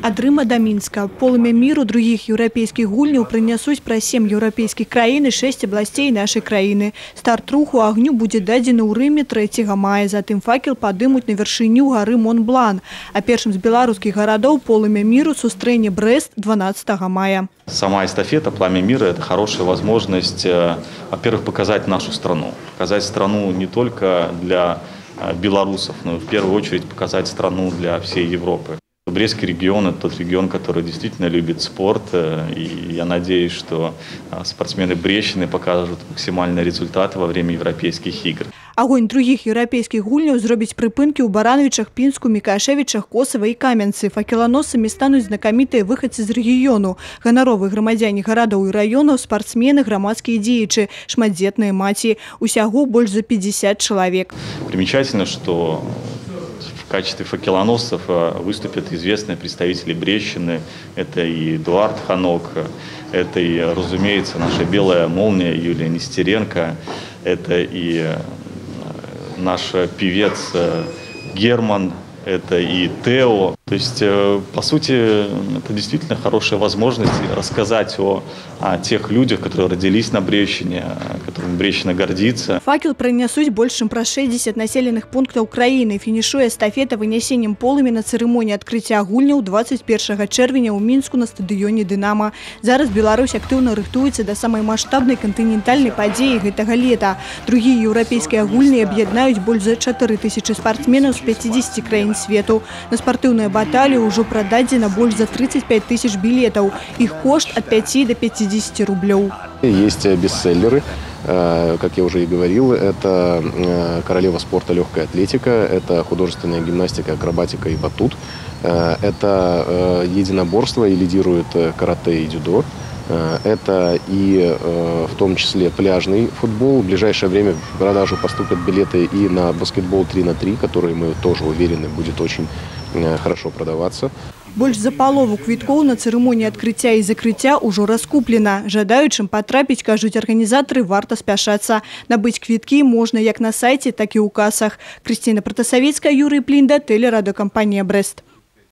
Ад Рыма да Мінска. Полымя міру другіх еўрапейскіх гульняў прынясуць праз 7 еўрапейскіх краін і 6 абласцей нашай краіны. Старт руху агню будзе дадзены ў Рыме 3 мая. Затым факел падымуць на вяршыню гары Монблан. А першым з беларускіх гарадоў полымя міру сустрэне Брэст 12 мая. Сама эстафета «Пламя мира» – это хорошая возможность, во-первых, показать нашу страну. Показать страну не только для белорусов, но и в первую очередь показать страну для всей Европы. Брестский регион – это тот регион, который действительно любит спорт, и я надеюсь, что спортсмены Брестчины покажут максимальные результаты во время европейских игр. Агонь другіх еўрапейскіх гульняў зробіць прыпынкі ў Баранавічах, Пінску, Мікашэвічах, Косава і Каменцы. Факеланосцамі стануць знакамітыя выхадцы з рэгіёну, ганаровыя грамадзяне гарадоў і раёнаў, спартсмены, грамадскія дзеячы, шматдзетныя маці. Усяго больш за 50 чалавек. Примечательно, что в качестве факелоносцев выступят известные представители Брестчины. Это и Эдуард Ханок, это и, разумеется, наша белая молния Юлия Нестеренко, это и наш певец Герман, это и Тео. То есть, по сути, это действительно хорошая возможность рассказать о тех людях, которые родились на Брестчине, которым Брестчина гордится. Факел пранясуць больш чым праз 60 населеных пунктаў краіны. Фінішуе эстафета вынясеннем полымя на цырымоніі адкрыцця гульняў 21 чэрвеня ў Мінску на стадыёне «Дынама». Зараз Беларусь актыўна рыхтуецца да самай маштабнай кантынентальнай падзеі гэтага лета. Другія еўрапейскія гульні аб'яднаюць больш за 4000 спартсменаў з 50 краін свету. На спартыўныя баталію ўжо прададзена больш за 35 тысяч билетов. Их кошт от 5 до 50 рублей. Есть бестселлеры, как я уже и говорил, это королева спорта легкая атлетика, это художественная гимнастика, акробатика и батут, это единоборство и лидирует карате и дзюдо. Это и в том числе пляжный футбол. В ближайшее время в продажу поступят билеты и на баскетбол 3 на 3, который, мы тоже уверены, будет очень хорошо продаваться. Больш за палову квіткоў на цырымоніі адкрыцця і закрыцця ўжо раскуплена. Жадаючым патрапіць, кажуць арганізатары, варта спяшацца. Набыць квіткі можна як на сайце, так і ў касах. Крысціна Пратасавецкая, Юрый Плінда, тэлерадыёкампанія «Брэст».